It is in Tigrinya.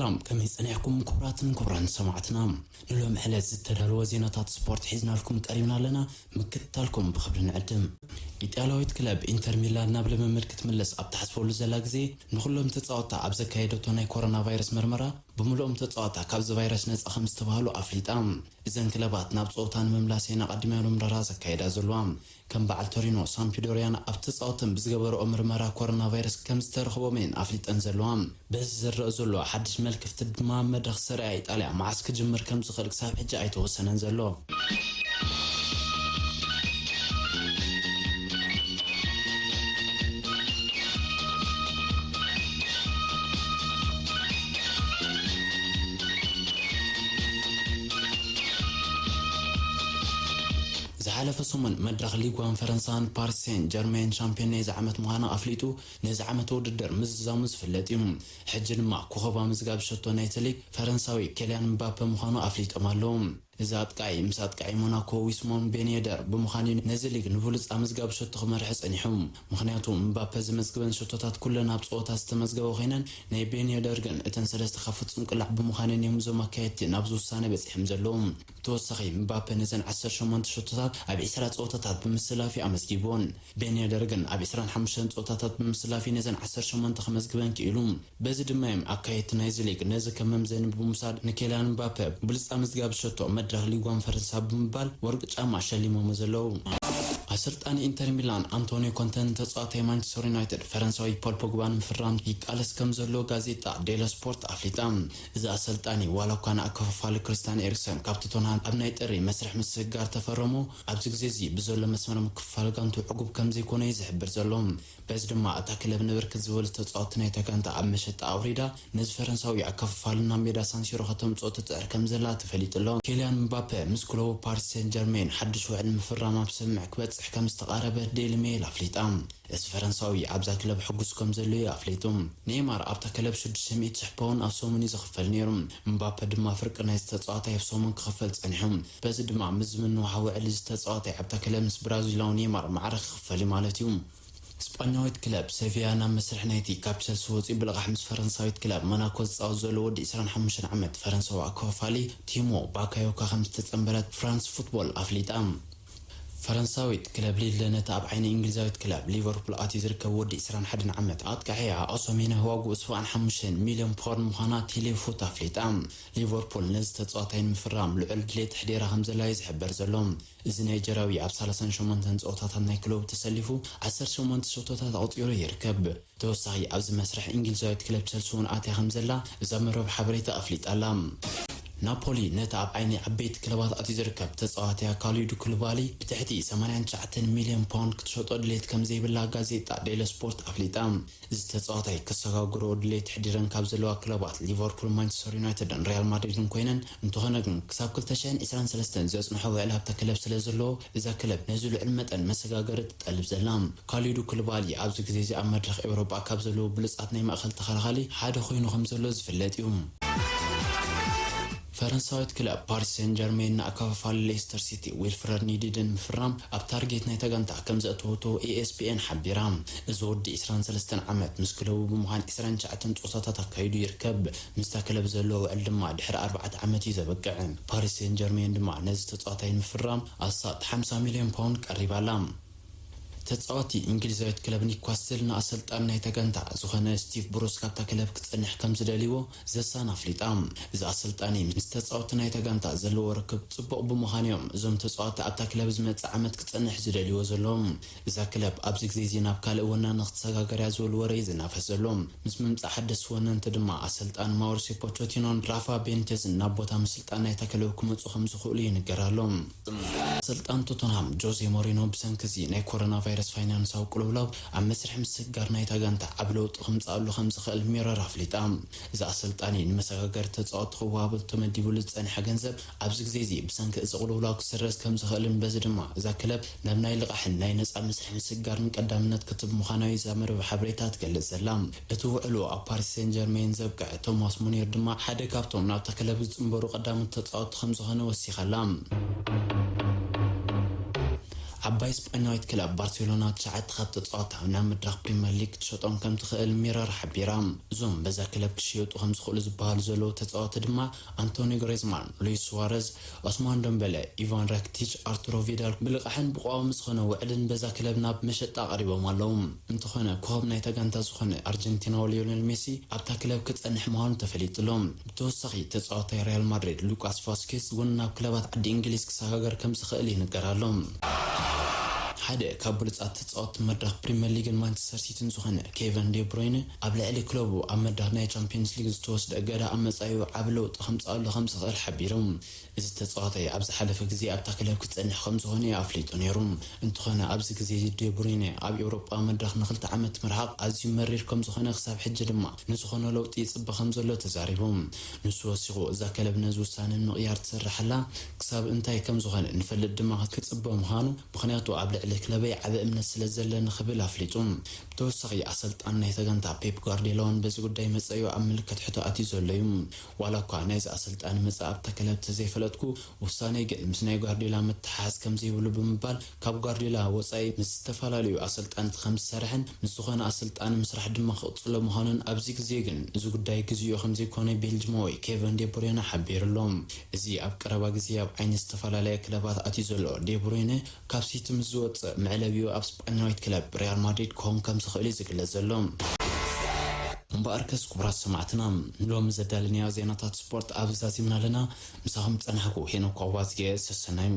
ሰላም፣ ከመይ ጸኒሕኩም ክቡራትን ክቡራን ሰማዕትና? ንሎም ዕለት ዝተዳለወ ዜናታት ስፖርት ሒዝናልኩም ቀሪብና ኣለና። ምክትታልኩም ብኽብሪ ንዕድም። ኢጣልያዊት ክለብ ኢንተር ሚላን ናብ ልምምድ ክትምለስ ኣብ ትሓስበሉ ዘላ ግዜ፣ ንኹሎም ተጻወትታ ኣብ ዘካየደቶ ናይ ኮሮና ቫይረስ መርመራ፣ ብምልኦም ተጻወትታ ካብዚ ቫይረስ ነጻ ከም ዝተባህሉ ኣፍሊጣ። እዘን ክለባት ናብ ጸወታ ንምምላስ እየን ኣቐዲመን ምርመራ ዘካየዳ ዘለዋ። ከም በዓል ቶሪኖ፣ ሳምፒዶርያን ኣብ ተጻወተን ብዝገበረኦ ምርመራ ኮሮና ቫይረስ ከም ዝተረኽቦም እየን ኣፍሊጠን ዘለዋ። በዚ ዝረአ ዘሎ ሓድሽ መልክፍቲ ድማ፣ መድረኽ ሰሪያ ኢጣልያ መዓስ ክጅምር ከም ዝኽእል ክሳብ ሕጂ ኣይተወሰነን ዘሎ። ዝሓለፈ ሰሙን፣ መድረኽ ሊግ ዋን ፈረንሳን ፓሪስ ሴን ጀርሜን ሻምፒዮን ናይዚ ዓመት ምዃኑ ኣፍሊጡ፣ ነዚ ዓመት ውድድር ምዝዛሙ ዝፍለጥ እዩ። ሕጂ ድማ ኮኸብ ኣመዝጋቢ ሸቶ ናይቲ ሊግ ፈረንሳዊ ኬልያን ምባፔ ምዃኑ ኣፍሊጦም ኣለዉ። እዚ ኣጥቃዒ ምስ ኣጥቃዒ ሞናኮ ዊስሞን ቤን የደር ብምዃን እዩ ነዚ ሊግ ንብሉጽ ኣመዝጋቢ ሸቶ ክመርሕ ጸኒሑ። ምኽንያቱ፣ ምባፔ ዘመዝግበን ሸቶታት ኩለን ኣብ ጸወታ ዝተመዝገበ ኮይነን፣ ናይ ቤን የደር ግን እተን ሰለስተ ካብ ፍጹም ቅላዕ ብምዃነን እዮም እዞም ኣካየድቲ ናብዚ ውሳነ በጺሖም ዘለዉ። ብተወሳኺ፣ ምባፔ ነዘን ዓሰርተ ሸሞንተ ሸቶታት ኣብ ዕስራ ጸወታታት ብምስላፍ እዩ ኣመዝጊብወን። ቤን የደር ግን ኣብ ዕስራን ሓሙሽተን ጸወታታት ብምስላፍ እዩ ነዘን ዓሰርተ ሸሞንተ ከመዝግበን ክኢሉ። በዚ ድማ እዮም ኣካየድቲ ናይዚ ሊግ ነዚ ከም መምዘኒ ብምውሳድ፣ ንኬልያን ምባፔ ብሉጽ ኣመዝጋቢ ሸቶ መድረኽ ሊግ ዋን ፈረንሳ ብምባል ወርቂ ጫማ ሸሊሞሞ ዘለዉ። ኣሰልጣኒ ኢንተር ሚላን ኣንቶኒዮ ኮንተ ንተጻዋታይ ማንቸስተር ዩናይትድ ፈረንሳዊ ፖል ፖግባ ንምፍራም ይቃለስ ከም ዘሎ ጋዜጣ ዴሎ ስፖርት ኣፍሊጣ። እዚ ኣሰልጣኒ፣ ዋላ እኳ ንኣከፋፋሊ ክሪስቲያን ኤሪክሰን ካብ ቶተንሃም ኣብ ናይ ጥሪ መስርሕ ምስግጋር ተፈረሙ፣ ኣብዚ ግዜ እዚ ብዘሎ መስመር ምክፍፋል ጋንቱ ዕጉብ ከም ዘይኮነ እዩ ዝሕብር ዘሎ። በዚ ድማ እታ ክለብ ንብርክት ዝበሉ ተጻወትቲ ናይታ ጋንታ ኣብ መሸጣ ኣውሪዳ፣ ነዚ ፈረንሳዊ ኣከፋፋሊ ናብ ሜዳ ሳንሲሮ ከተምጽኦ ትጽዕር ከም ዘላ ተፈሊጡ ኣሎ። ኬልያን ምባፔ ምስ ክለቡ ፓሪስ ሴን ጀርሜን ሓድሽ ውዕል ምፍራም ኣብ ስምምዕ ክበጽሕ ከም ዝተቓረበ ዴሊ ሜይል ኣፍሊጣ። እዚ ፈረንሳዊ ኣብዛ ክለብ ሕጉስ ከም ዘሎ እዩ ኣፍሊጡ። ኔይማር ኣብታ ክለብ ሽዱሽተ ሚእቲ ሽሕ ፓውንድ ኣብ ሰሙን እዩ ዝኽፈል ነይሩ። ምባፔ ድማ ፍርቂ ናይዚ ተጻዋታይ ኣብ ሰሙን ክኽፈል ጸኒሑ። በዚ ድማ ምስ ዝምንዋሕ ውዕል እዚ ተጻዋታይ ኣብታ ክለብ ምስ ብራዚላዊ ኔይማር ማዕረ ክኽፈል እዩ ማለት እዩ። ስጳኛዊት ክለብ ሰቪያ ናብ መስርሕ ናይቲ ካብ ቸልሲ ወጺኡ ብልቓሕ ምስ ፈረንሳዊት ክለብ ሞናኮ ዝጻወት ዘሎ ወዲ ዕስራን ሓሙሽተን ዓመት ፈረንሳዊ ኣከፋፋሊ ቲሞ ባካዮካ ከም ዝተጸንበረት ፍራንስ ፉትቦል ኣፍሊጣ። ፈረንሳዊት ክለብ ሊል ነቲ ኣብ ዓይኒ እንግሊዛዊት ክለብ ሊቨርፑል ኣትዩ ዝርከብ ወዲ ዕስራን ሓደን ዓመት ኣጥቃዒ ኣሶሚነ ዋግኡ ሰብዓን ሓሙሽተን ሚልዮን ፓውንድ ምዃና ቴሌፉት ኣፍሊጣ። ሊቨርፑል ነዚ ተጻዋታይ ንምፍራም ልዑል ድሌት ኣሕዲራ ከም ዘላ እዩ ዝሕበር ዘሎ። እዚ ናይጀርያዊ ኣብ ሰላሳን ሸሞንተን ጸወታታት ናይ ክለቡ ተሰሊፉ ዓሰርተ ሸሞንተ ሸቶታት ኣቑጺሩ ይርከብ። ተወሳኺ ኣብዚ መስርሕ እንግሊዛዊት ክለብ ቸልሲ እውን ኣትያ ከም ዘላ እዛ መርበብ ሓበሬታ ኣፍሊጣ ኣላ። ናፖሊ ነቲ ኣብ ዓይኒ ዓበይቲ ክለባት ኣትዩ ዝርከብ ተጻዋትያ ካሊዱ ኩሉባሊ ብትሕቲ ሰማንያን ትሽዓተን ሚልዮን ፓውንድ ክትሸጦ ድሌት ከም ዘይብላ ጋዜጣ ዴሎ ስፖርት ኣፍሊጣ። እዚ ተጻዋታይ ክሰጋግርኦ ድሌት ኣሕዲረን ካብ ዘለዋ ክለባት ሊቨርፑል፣ ማንቸስተር ዩናይትድን ሪያል ማድሪድን ኮይነን፣ እንተኾነ ግን ክሳብ ክልተ ሽሕን ዕስራን ሰለስተን ዘጽንሖ ውዕል ኣብታ ክለብ ስለ ዘለዎ፣ እዛ ክለብ ነዚ ልዑል መጠን መሰጋገሪ ትጠልብ ዘላ። ካሊዱ ኩሉባሊ ኣብዚ ግዜ እዚ ኣብ መድረኽ ኤውሮጳ ካብ ዘለዉ ብሉጻት ናይ ማእከል ተኸላኻሊ ሓደ ኮይኑ ከም ዘሎ ዝፍለጥ እዩ። ፈረንሳዊት ክለብ ፓሪስ ሴን ጀርሜን ንኣከፋፋሊ ሌስተር ሲቲ ዊልፍረድ ኒዲድን ምፍራም ኣብ ታርጌት ናይታ ጋንታ ከም ዘእተወቶ ኤ ኤስ ፒ ኤን ሓቢራ። እዚ ወዲ ዕስራን ሰለስተን ዓመት ምስ ክለቡ ብምዃን ዕስራን ትሽዓተን ጸወታታት ኣካይዱ ይርከብ። ምስታ ክለብ ዘለዎ ውዕል ድማ ድሕሪ ኣርባዕተ ዓመት እዩ ዘበቅዕ። ፓሪስ ሴን ጀርሜን ድማ ነዚ ተጻዋታይ ንምፍራም ኣስታት ሓምሳ ሚልዮን ፓውንድ ቀሪባ ኣላ። ተጻዋቲ እንግሊዛዊት ክለብ ኒውካስትል ንኣሰልጣኒ ናይታ ጋንታ ዝኾነ ስቲቭ ብሩስ ካብታ ክለብ ክጸንሕ ከም ዝደልይዎ ዘሳን ኣፍሊጣ። እዚ ኣሰልጣኒ ምስ ተጻወቲ ናይታ ጋንታ ዘለዎ ርክብ ጽቡቕ ብምዃኑ እዮም እዞም ተጻወቲ ኣብታ ክለብ ዝመጽእ ዓመት ክጸንሕ ዝደልይዎ ዘለዉ። እዛ ክለብ ኣብዚ ግዜ እዚ ናብ ካልእ ወናኒ ክትሰጋገር እያ ዝብል ወረ እዩ ዝናፈስ ዘሎ። ምስ ምምጻእ ሓደስቲ ወነንቲ ድማ ኣሰልጣኒ ማውሪሲዮ ፖቾቲኖን ራፋ ቤኒቴዝን ናብ ቦታ ምስልጣን ናይታ ክለብ ክመጹ ከም ዝኽእሉ ይንገር ኣሎ። ኣሰልጣኒ ቶተንሃም ጆዜ ሞሪኖ ብሰንኪ እዚ ናይ ኮሮና ቫይረስ ፋይናንሳዊ ቅልውላው ኣብ መስርሕ ምስግጋር ናይታ ጋንታ ዓቢ ለውጢ ክምጽኣሉ ከም ዝኽእል ሚረር ኣፍሊጣ። እዚ ኣሰልጣኒ ንመሰጋገሪ ተጻወቲ ክወሃበሉ ተመዲቡሉ ዝጸንሐ ገንዘብ ኣብዚ ግዜ እዚ ብሰንኪ እዚ ቅልውላው ክስረዝ ከም ዝኽእልን በዚ ድማ እዛ ክለብ ናብ ናይ ልቓሕን ናይ ነጻ መስርሕ ምስግጋርን ቀዳምነት ክትህብ ምዃና እዩ እዛ መርበብ ሓበሬታ ትገልጽ ዘላ። እቲ ውዕሉ ኣብ ፓሪስ ሴን ጀርሜን ዘብቅዐ ቶማስ ሙኒር ድማ ሓደ ካብቶም ናብታ ክለብ ዝጽንበሩ ቀዳሞት ተጻወትቲ ከም ዝኾነ ወሲኻላ። ዓባይ ስጳኛዊት ክለብ ባርሴሎና ትሽዓተ ካብ ተጻወትታ ናብ መድረኽ ፕሪምየር ሊግ ክትሸጦም ከም ትኽእል ሚረር ሓቢራ። እዞም በዛ ክለብ ክሽየጡ ከም ዝኽእሉ ዝበሃሉ ዘለዉ ተጻወቲ ድማ ኣንቶኒ ግሬዝማን፣ ሉዊስ ሱዋረዝ፣ ኦስማን ደምበለ፣ ኢቫን ራኪቲች፣ ኣርቱሮ ቪዳል ብልቃሕን ብቋዋሚ ዝኾነ ውዕልን በዛ ክለብ ናብ መሸጣ ቀሪቦም ኣለዉ። እንተኾነ ኮኸብ ናይታ ጋንታ ዝኾነ ኣርጀንቲናዊ ሊዮኔል ሜሲ ኣብታ ክለብ ክጸንሕ ምዃኑ ተፈሊጡ ኣሎ። ብተወሳኺ ተጻዋታይ ሪያል ማድሪድ ሉቃስ ቫስኬዝ እውን ናብ ክለባት ዓዲ እንግሊዝ ክሰጋገር ከም ዝኽእል ይንገር ኣሎ። ሓደ ካብ ብሉጻት ተጻወቲ መድረኽ ፕሪምየር ሊግን ማንቸስተር ሲቲን ዝኾነ ኬቨን ዴብሮይነ ኣብ ልዕሊ ክለቡ ኣብ መድረኽ ናይ ቻምፒየንስ ሊግ ዝተወስደ እገዳ ኣብ መጻኢኡ ዓቢ ለውጢ ከምጽኣሉ ከም ዝኽእል ሓቢሩ። እዚ ተጻዋታይ ኣብ ዝሓለፈ ግዜ ኣብታ ክለብ ክጸንሕ ከም ዝኾነ እዩ ኣፍሊጡ ነይሩ። እንተኾነ ኣብዚ ግዜ ዴብሮይነ ኣብ ኤውሮጳ መድረኽ ንኽልተ ዓመት ምርሓቕ ኣዝዩ መሪር ከም ዝኾነ ክሳብ ሕጂ ድማ ንዝኾነ ለውጢ ይጽበ ከም ዘሎ ተዛሪቡ። ንሱ ወሲኹ እዛ ክለብ ነዚ ውሳነ ንምቕያር ትሰርሕ ኣላ፣ ክሳብ እንታይ ከም ዝኾነ ንፈልጥ ድማ ክጽበ ምዃኑ፣ ምኽንያቱ ኣብ ልዕሊ ክለበይ ዓቢ እምነት ስለ ዘለኒ ክብል ኣፍሊጡ። ብተወሳኺ ኣሰልጣን ናይታ ጋንታ ፔፕ ጓርዲዮላ እውን በዚ ጉዳይ መጸዩ ኣብ ምልክት ሕቶ ኣትዩ ዘሎ እዩ። ዋላ እኳ ናይዚ ኣሰልጣኒ መጻእ ኣብታ ክለብ ተዘይፈለጥኩ፣ ውሳነይ ግን ምስ ናይ ጓርዲዮላ ምትሓሓዝ ከም ዘይብሉ ብምባል ካብ ጓርዲዮላ ወጻኢ ምስ ዝተፈላለዩ ኣሰልጣንቲ ከም ዝሰርሕን ምስ ዝኾነ ኣሰልጣኒ ምስራሕ ድማ ክቕጽሎ ምዃኑን ኣብዚ ግዜ ግን እዚ ጉዳይ ግዚኡ ከም ዘይኮነ ቤልጅማዊ ኬቨን ዴብሮይነ ሓቢሩ ኣሎ። እዚ ኣብ ቀረባ ግዜ ኣብ ዓይኒ ዝተፈላለያ ክለባት ኣትዩ ዘሎ ዴብሮይነ ካብ ሲቲ ምስ ዝወጽእ መዕለቢኡ ኣብ ስጳኛዊት ክለብ ሪያል ማድሪድ ክኸውን ከም ዝኽእል እዩ ዝግለጽ ዘሎ። እምበኣርከስ ክቡራት ሰማዕትና ንሎሚ ዘዳለናዮ ዜናታት ስፖርት ኣብዚ ዛዚምና ኣለና። ምሳኹም ጸናሕኩ ሄኖክ ኣዋዝየ ሰሰናዩ።